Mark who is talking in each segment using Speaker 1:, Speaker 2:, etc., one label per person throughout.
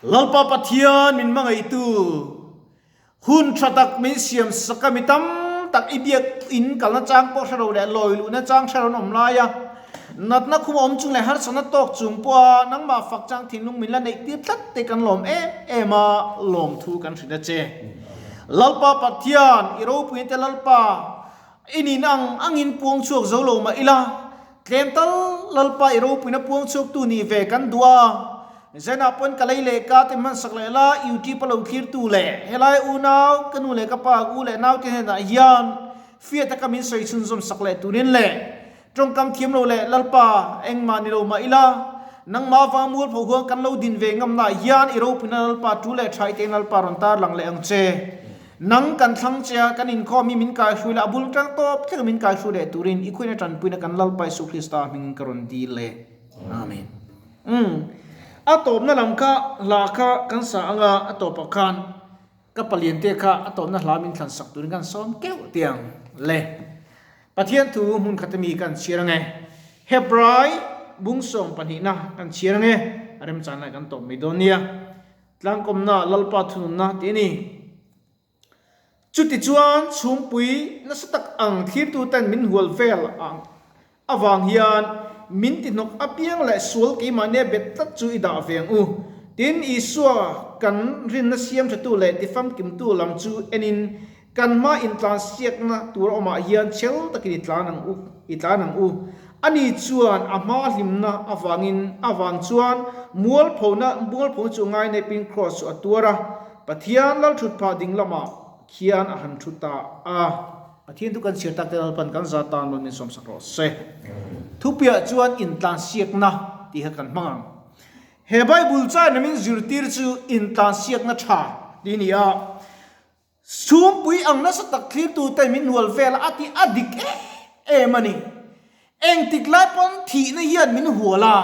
Speaker 1: Lalpa Pathian min hmangaihtu, hun tha tak min siam sak a, mi tam tak i biak in kalna chang pawh hre lo leh lawi luhna chang hre lo an awm lai a, natna khum a awm chung leh harsatna tawk chung pawha nangmah fak chang thinlung min la neih tir tlat te kan lawm em em a, lawmthu kan hrilh a che. Lalpa Pathian, i ropuina te Lalpa, I nin ang angin puang chhuak zo lo mah ila, tlem tal Lalpa i ropuina puang chhuaktu nih ve kan duh a. Zenah pawn ka lei leh ka te hmansak leh la, YouTube a lo thlirtu leh helai unau, ka nu leh ka pa, u leh naute hnenah hian fiah taka min sawi chhunzawm sak leh turin leh tawngkam thiam lo leh Lalpa engmah ni lo mah ila, nangmah avanga mualpho huang kan lo din ve ngamnaah hian i ropuina Lalpa tu leh tha i tein Lalpa rawn tarlang leh ang che. Nang kan thlang che a, kan inkhawm hi min kaihhrui leh a bul tang tawp thleng min kaihhrui leh turin i khuaina tanpuina kan Lalpa Isu Krista hmingin ka rawn dil e. Amen. Umm. A tawpna lam kha hla kha kan sa anga a tawpah khan ka paliante kha a tawpna hla min thlan sak turin kan sawm keuh tiang le. Pathian thu hmun khat ami kan chhiar ange. Hebrai bung sawm pahnihna kan chhiar ange. A remchan lai kan tawp mai dawn nia. Tlangkawmna Lalpa thununna tih a ni. Chutichuan chhungpui nasa tak ang thlirtuten min hual vel ang avang hian min tihnawk apiang leh sual keimahnia bet tlat chu i dah ve ang u. Tin, Isua kan rinna siamthatu leh tifamkimtu lam chu enin Kan hma intlansiakna tur awmah hian chhel takin i tlan ang u, i tlan ang u. Ani chuan a hma hlimna avangin avang chuan mualphona mualphona chu ngainepin kraws chu a tuar a, Pathian lalthutphah ding lamah khian a han thu ta a. Pathian chu kan chhiar tak te Lalpan kan za tan rawn min sawmsak rawh se. Thupiah chuan intlansiakna tih kha kan hmang ang. He Bible chaina min zirtir chu intlansiakna tha tih a ni a. Chhungpui ang nasa tak thlirtute min hual vel a ti a dik em em a ni. Engtik lai pawn thihna hian min hual a,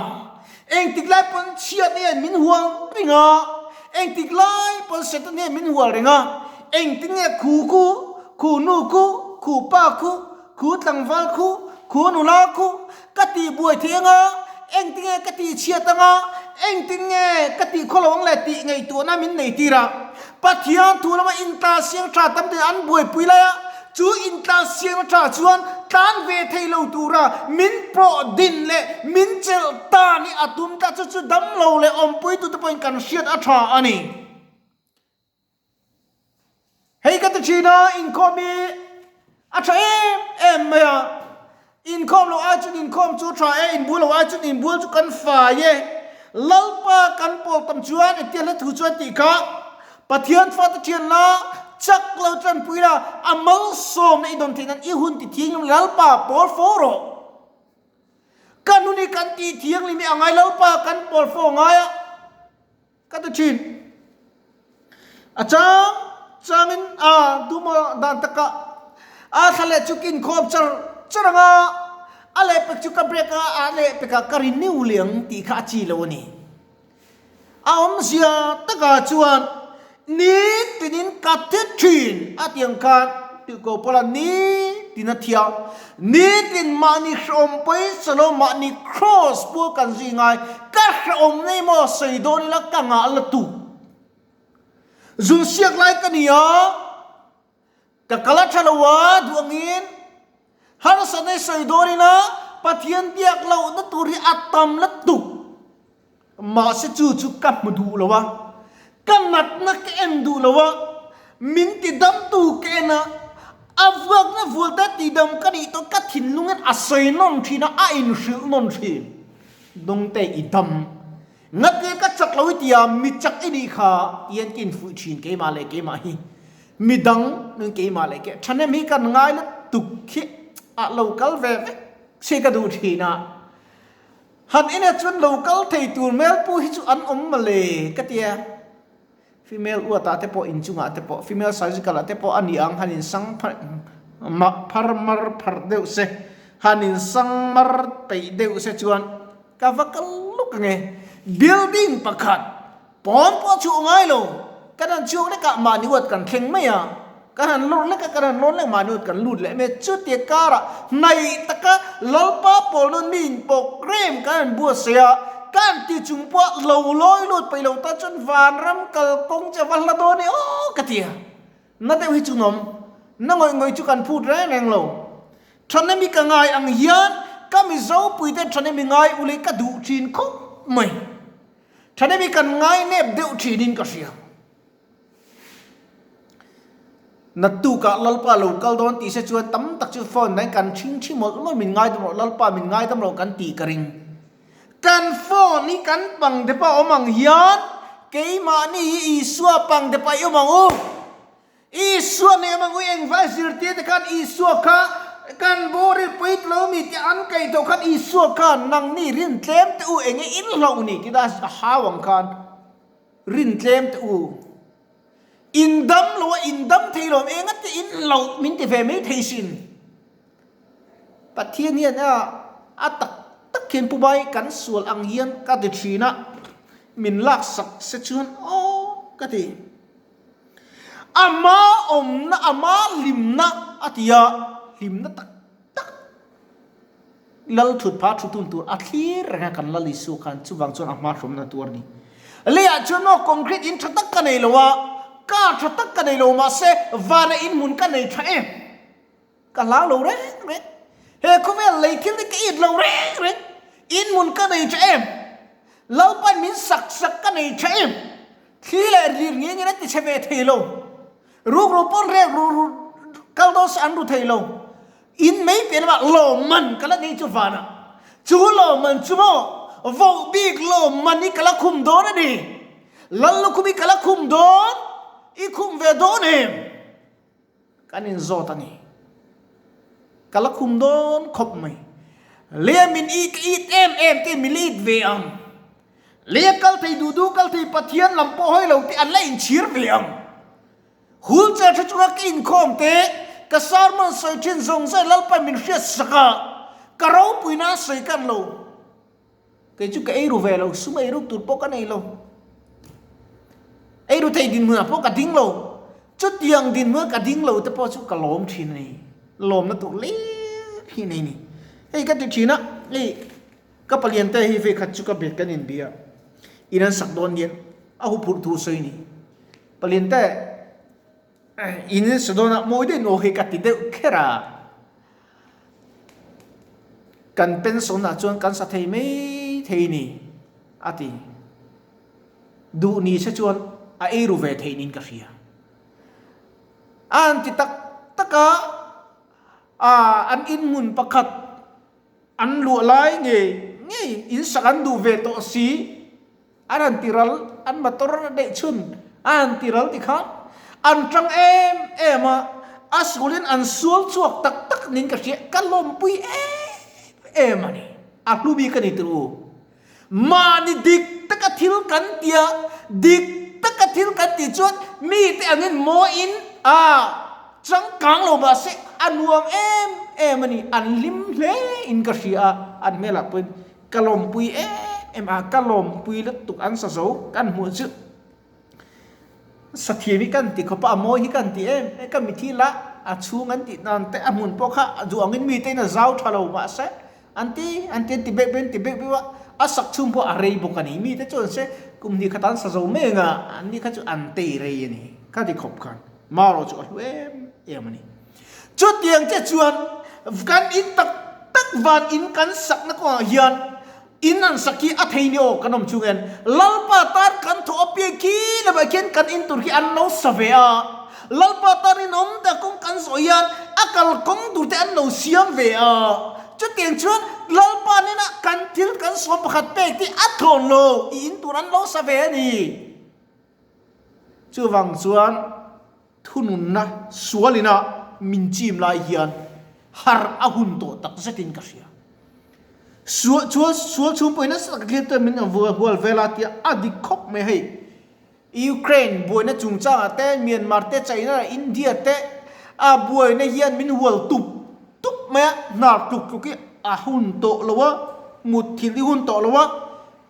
Speaker 1: engtik lai pawn chhiatna hian min hual reng a, engtik lai pawn Satan hian min hual reng a, engtin nge khu khu, khu nu khu, khu pa khu, khu tlangval khu, khu nula khu ka tih buai thei anga, engtin nge ka tih chhiat anga, engtin nge ka tih khaw lo ang le tih ngaihtuahna min nei tir a. Pathian thu lama intlan siang tha tam ten an buaipui lai a, chu intlan siangna tha chuan tlan ve thei lo tura min pawh din leh min chelh tan hi a tum tlat chu chu damlo leh awmpuitute pawhin kan hriat a tha a ni. Hei ka ti thin a, inkhawm hi a tha em em mai a, inkhawm loh ai chuan inkhawm chu a tha e, inbul loh ai chuan inbul chu kan fai e, Lalpa kan pawl tam chuan engtia hla thu chuan tih kha Pathian fate thian la, chak lo tanpui la, a malsawmna i dawn theih nan i hun ti thianghlim Lalpa pawl fo rawh. Ka nun hi kan tih thianghlim hi a ngai Lalpa kan pawl fo a ngai a. Ka ti thin. A chang changin a duma dan takah a thla leh chu ka inkhawm char char ang a, a lehpek chu ka break a, a lehpekah ka renew leh ang tih kha a chi lo a ni. A awmzia takah chuan nitinin ka thi thin a ti ang khan tihko pawla nitin a thiang. Nitin mahni hrehawm pawisa lo mahni cross pawh kan zui ngai, ka hrehawm nei maw sawi dawn ila ka ngah la tu. Zun siak lai ka ni a, ka kal a tha lo a duh angin harsa nei sawi dawn ila Pathian biak lohna tur hi a tam la tuk. Mahse chu chu ka hmu duh lo a, ka natna ka en duh lo a, min tidamtu ka en a, a vuakna vualte tidam ka nih tawh ka thinlungin a sawi nawn thin a, a inhrilh nawn thin. Dawngte i dam. Ngate ka chak lo i tia mi chak i nih kha tihian ka infuih thin keimah leh keimah hi. Midang keimah leh ke thahnem hi kan ngai lutuk hi a lo kal ve vek se ka duh thin a. Han ina chuan lo kal thei tur hmel pu hi chu an awm mawle ka ti a, female uat ah te pawh inchungah te pawh female surgical ah te pawh a ni ang han insang phar mar phar deuh se han insang mar peih deuh se chuan ka va kal luk ang e building pakhat Pawn pawh chu ngai lo, kan han chhuak lek ah mahni uat kan thleng mai a, kan han lawr lek a kan han lawn lek mahni uat kan lut leh mai a, chutia karah hnaih taka Lalpa pawl nawn mi in program kan han buatsaih a, Kan ti chung pawh lo lawi lut peih lo tan chuan vanram kal kawng chu a va hla dawn e aw ka ti a. Na deuh hi chu nawm. Na ngawih ngawih chu kan phut reng reng lo. Thanemi ka ngai ang hian ka Mizo puite Thanemi ngai ule ka duh thin khawp mai. Thanemi kan ngai nep deuh thinin ka hria. Naktukah Lalpa lo kal dawn tih se chuan tam tak chu phone mai kan thing thi mawlh mawlh min ngaidam rawh Lalpa min ngaidam rawh kan tih ka ring. Kan phone hi kan pang depa awm ang hian keimahni hi Isua pang depa i awm ang u. Isua nei awm ang u engvai zirtir te khan Isua kha kan boral pui tlo mi tih an kaih tawh khan Isua khan nangni rin tlem te u enge in hlauh ni tih a hau ang khan Rin tlem teh u. In dam lo a, in dam thei lo eng a te in loh min ti ve mai thei sin. Pathian hian a a tak tak hian Pu Bai kan sual ang hian ka ti thin a, min lak sak se chuan aw ka ti. Ama awmna, ama hlimna a ti a, hlimna tak tak. Lal thut pha thu tun tur a thlir reng a kan Lal Isua khan chuvang chuan a hma hrawmna tuar a ni. Leiah chuan maw concrete in tha tak ka nei lo a, car tha tak ka nei lo mahse vana in hmun ka nei tha em? Ka hlau lo reng reng. He khawvel lei thil te ka it lo reng reng. In hmun ka nei tha em? Lalpan min sak sak ka nei tha em? Thli leh lir nge nge a ti chhe ve thei lo. Rukru pawn rek ru ru kal dawn se an ru thei lo. In mei piah lamah lawmman ka la nei chu vanah. Chu lawmman chu maw voh bik lawmman hi ka la khum dawn a ni. Lal lukhum hi ka la khum dawn, i khum ve dawn em? Kan inzawt a ni. Ka la khum dawn khawp mai. Lei min i ka it em em te mi la it ve ang. Lei a kal thei duh duh kal thei Pathian lam pawh hawi lo te an la inchhir ve ang. Hul che hre chunga ka inkhawm te, ka sermon sawi thin zawng zawng Lalpa min hriat sak a, ka ropui nan sawi kan lo. Kei chu ka ei ru ve lo, sum ei ruk tur pawh ka nei lo. Ei ru thei dinhmunah pawh ka ding lo. Chutiang dinhmuna ka ding lo te pawh chu ka lawm thin a ni. Lawmna tur ler hi nei ni. Hei ka ti thin a, hei ka palian te hi vekhat chu ka bet kan inbia. In an sak dawn hian a huphurh thu sawi ni. Palian te in an sa dawn a, mawi deuhin aw hi ka ti deuh kher a. Kan pension ah chuan kan sa thei mai thei ni a ti. Duh ni se chuan a ei ru ve thei niin ka hria. A han ti tak tak a, an inhmun pakhat an luah lai ngei ngei in sak an duh ve tawh si. An han ti ral, an motor neih chhun a han ti ral ti khan an tang em em a, a sualin an sual chhuak tak tak niin ka hria, ka lawmpui em em a ni, a hlu bik a ni tur u. Mahni dik taka thil kan tia, dik taka thil kan tih chuan mite angin mawiin a changkang lo mahse a nuam em em a ni, an hlim hle in ka hria a, an hmelah pawhin Ka lawmpui em em a, ka lawmpui lutuk an sa zo kan hmuh chu sathiam hi kan ti khawp a, a mawi hi kan ti em em, ka mithi lah a chhung an tih dan te a hmun pawh kha a duh angin mite in a zau tha lo mahse an ti an ti an ti beuh beuh an ti beuh beuh a, a sak chhung pawh a rei bawk a ni, mite chuan se kum hnih khat an sa zo mai ang a, an ni kha chu an tei rei a ni, ka ti khawp khan marawh chu a hlu em em a ni. Chutiang che chuan kan in tak tak van in kan sakna kawngah hian in an sak hi a thei ni aw kan awm chung en Lalpa tan kan thawh apiang khi lamah khian kan in tur khi an lo sa ve a, Lalpa tan in awm ta kawng kan zawh hian a kal kawng tur te an lo siam ve a, chutiang chuan Lalpa nena kan thil kan sawm pakhat pek te a thawn lo i in tur an lo sa ve a ni. Chuvang chuan thununna sualina min chim lai hian har a hun tawh tak zetin ka hria. Sual chuan sual chhung pawhin nasa tak thlir chuan min hual vel a tia a dik khawp mai hei. Ukraine buaina chungchangah te, Myanmar te, China leh India te a buaina hian min hual tup tup mai a, hnar tluk tluk hi a hun tawh lo a, mutthilh hi hun tawh lo a.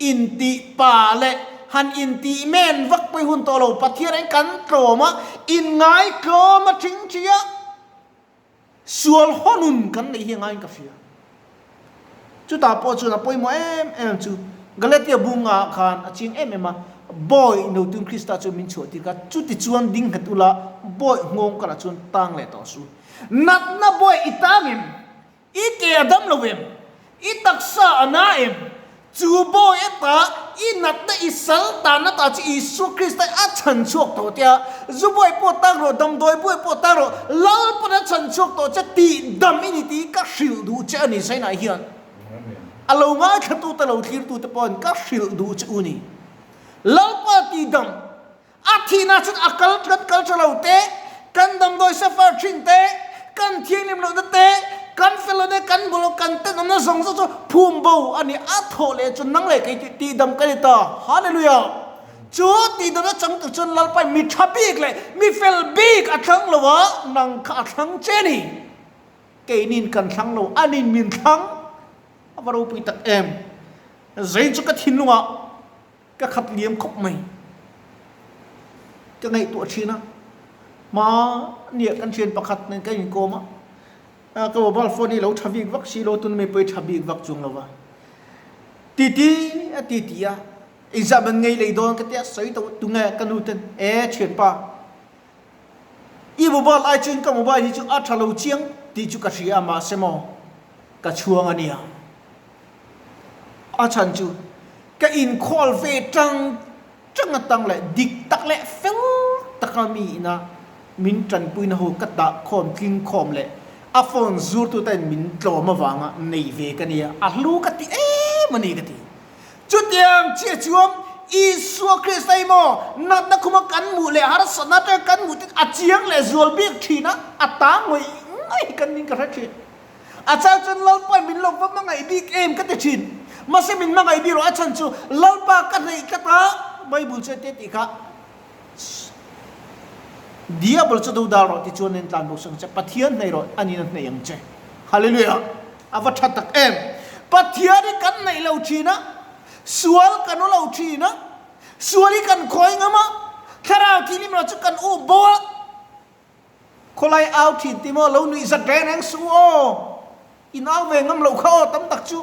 Speaker 1: Intih pa leh han intih men vak pawh i hun tawh lo, Pathian in kan tlawm a, inngai tlawm a thing thi a, sual hawnun kan neih hi a ngaiin ka hria. Chutah pawh chuan a pawimawh em em chu Galatia bunga ah khan a chiang em em a, Bawi Notun Krista chu min chhuah tir kha, chuti chuan ding nghet ula, bawi nghawng karah chuan tang leh tawh su. Natna bawi i tang em? I ke a dam lo em? I taksa a na em? Chu bawi ata i natna i sal tanna ta chu Isua Krista a chhan chhuak tawh tia, zu bawi pawh tang rawh, damdawi bawi pawh tang rawh, Lalpan a chhan chhuak tawh che tih dam i ni tih ka hrilh duh che a ni Zainah hian. A lo ngaithlatute lo thlirtute pawhin ka hrilh duh che u ni. Lalpa tih dam a thihna chuan a kal kan kal tha lo te, kan damdawi suffer thin te, kan thianghlim lohna te, kan fel lohna te, kan bul kan tenawmna zawng zawng chu phum bo a ni. A thawh leh chuan nang leh kei tih tih dam ka ni ta. Hallelujah! Chu tih damna chang tur chuan Lalpa mi tha bik leh mi fel bik a thlang lo a, nang kha a thlang che ni. Keinin kan thlang lo, anin min thlang. A va ropui tak em! Zei chu ka thinlungah ka khat liam khawp mai. Ka ngaihtuah thin a, hma nia kan thian pakhat nen kan inkawm a, ka mobile phone hi lo tha bik vak si lo, tuna mi pawh hi tha bik vak chung lo va. Titi a ti ti a, exam an ngei lei dawn ka tia sawi tawh tunge ka nu ten, e thianpa, I mobile ai chuan ka mobile hi chu a tha lo chiang tih chu ka hria a mahse maw ka chhuang a nia. A chhan chu ka inkhawl ve tang tang atang leh dik tak leh fel taka mi ina min tanpuina ho ka dah khawm tling khawm leh a phone zurtuten min tlawm avanga nei ve ka nia a hlu ka ti em a ni ka ti. Chutiang chiah chuan Isua Krista hi maw natna khuma kan hmuh leh harsatna atanga kan hmuh te a chiang leh zual bik thin a, a ta ngawih ngawih kan ning ka hre thin. A chang chuan Lalpa min lo va hmangaih bik em ka ti thin. Mahse min hmangaih bik lo a chhan chu Lalpa ka hneih tlat a, Bible chu heti tih kha Diabol chu do dal rawh ti chuan en tlan bo sang che, Pathian hneih rawh a nin a hneih ang che. Hallelujah! A va tha tak em! Pathian hi kan neih lo thin a, sual kan u lo thin a, sual hi kan khawi ngam a, thlarau thilim lo chu kan u bo a, khawlai au thin ti maw lo nuih zat reng reng suh u aw, in au ve ngam loh kha aw tam tak chu.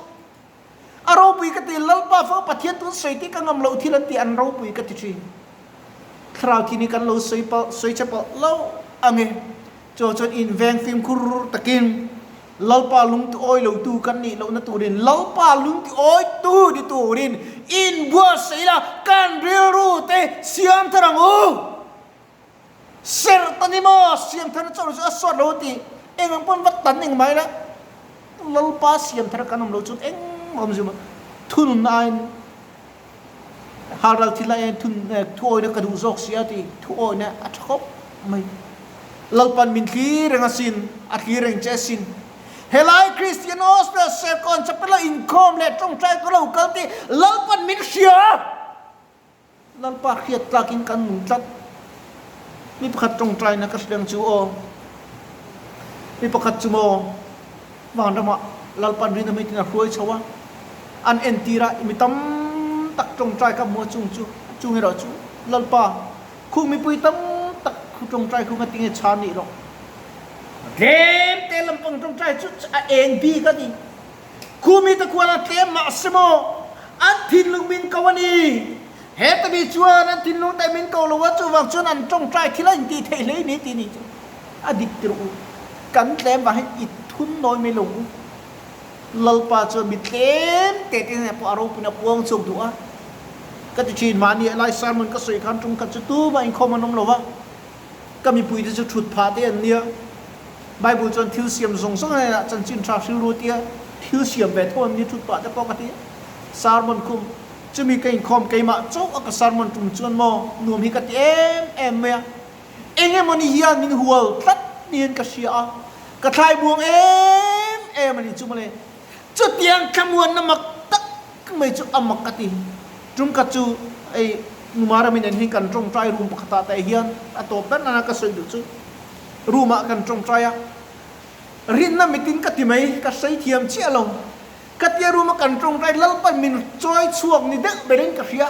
Speaker 1: A ropui ka ti, Lalpa fo Pathian tun sawi tih ka ngam loh thil an ti an ropui ka ti thin. Thlarau thin hi kan lo sawi palh, sawi che palh lo ang e. Chu chuan inveng fimkhur takin Lalpa lungtiawi lotu kan nih lohna turin Lalpa lungtiawitu ni turin inbuatsaih ila kan rilru te siam thar ang u. Serh ta ni maw siam thar chu a suat lo tih eng ang pawn va tan eng mai la Lalpa siam thar kan awm lo chuan engmah awm zim a thununna aiin Halral thil aiin thuawina ka duh zawk si a ti thuawina a tha khawp mai. Lalpan min thlir reng asin, a thlir reng che asin. Helai Kristian Hospital Serkawn Chapel a inkhawm leh tawngtai ka lo kal tih Lalpan min hria a. Lalpa hriat tlakin kan nung tlat. Mi pakhat tawngtaina ka hrilh ang chu aw. Mi pakhat chu maw vanramah Lalpan rinawm hi tin a hruai chho a, an entir a, mi tam tak tawngtai ka hmu a chung chu, chung erawh chu Lalpa Khung mipui tam tak khu tawngtai khu ngatinge chhan nih loh. Tlem te lampang tawngtai chu a eng bik a ni. Khu mite khuan a tlem mahse maw an thinlung min ko a ni. Heta mi chuan an thinlung te min ko lo a, chuvang chuan an tawngtai thil a intih theih hle ni tih ni chu a dik tirh u. Kan tlem vang hian i thun nawi mai lo u. Lalpa chuan mi tlem te te hnenah pawh a ropuina a puang chhuak duh a. Ka ti thin, mahni a lai sermon ka sawi khan tum khat chu tumah inkhawm an awm lo va, ka mipuite chu thut phah te an nia. Bible chuan thil siam zawng zawng hnenah chanchin tha hrilru tia thil siam ve tho an ni thut phah te pawh ka ti. Sermon khum chumi ka inkhawm keimah chauh a ka sermon tum chuan maw nuam hi ka ti em em mai a. Eng emawni hian min hual tlat niin ka hria a, ka thlai buang em em a ni chu mawle. Chutiang thlamuanna mak tak mai chu a mak ka ti. Tum khat chu hei Numara min en hi kan tawngtai room pakhatah te hian a tawp ber nana ka sawi duh chu room ah kan tawngtai a, rinna mitin ka ti mai, ka sawi thiam chiah lo. Ka tia room a kan tawngtai Lalpan min chawi chhuak ni deuh berin ka hria.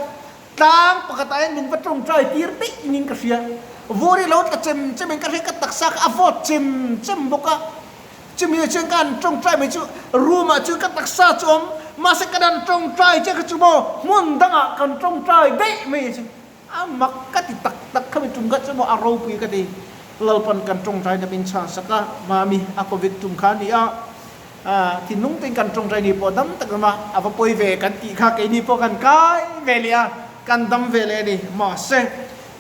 Speaker 1: Tlang pakhatah hian min va tawngtai tir daih inin ka hria. Vur hi lo tla chem chem in ka hria, ka taksa kha a vawt chem chem bawk a. Chumi ah chuan ka han tawngtai mai chu room ah chuan ka taksa chu awm. Mahse kan han tawngtai che kha chu maw hmun dangah kan tawngtai daih mai chu a mak ka ti tak tak khami tum kha chu maw a ropui ka ti. Lalpan kan tawngtai na min chhan sak a, mami a covid tum kha a ni a, thinlung tein kan tawngtai ni pawh dam tak awm a, a va pawi ve kan tih kha keini pawh kan kai ve leh a, kan dam ve leh a ni. Mahse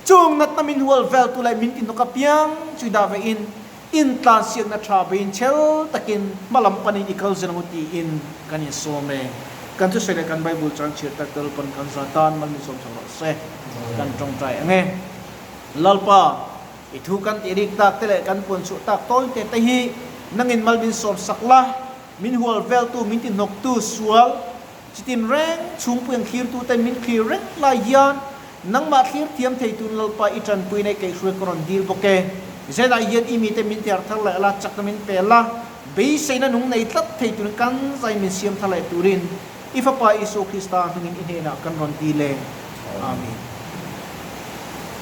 Speaker 1: chung natna min hual vel tu leh min ti hnawk apiang chu i dah ve in, Intlansiakna tha bein chhel takin hmalam panin i kal zel ang u tiin kan insawm e. Kan thusawi leh kan Bible chang chhiar tak tel pawn kan za tan mal min sawm chho rawh se. Kan tawngtai ang e. Lalpa, i thu kan tih rik tak te leh kan puan chhuah tak tawi te te hi nangin mal min sawm sak la, min hual veltu, min ti hnawktu sual, Chitin reng chhungpui ang thlirtu ten min thlir reng lai hian nangmah thlir thiam thei tun Lalpa i tanpui nei keihruai ka rawn dil bawk e. Zenah hian i mite min tiar thar leh la, chakna min pe la, beiseina nung nei tlat thei turin kan zai min siam thar leh turin i Fapa Isua Krista hnungin i hnenah kan rawn dil e. Amen.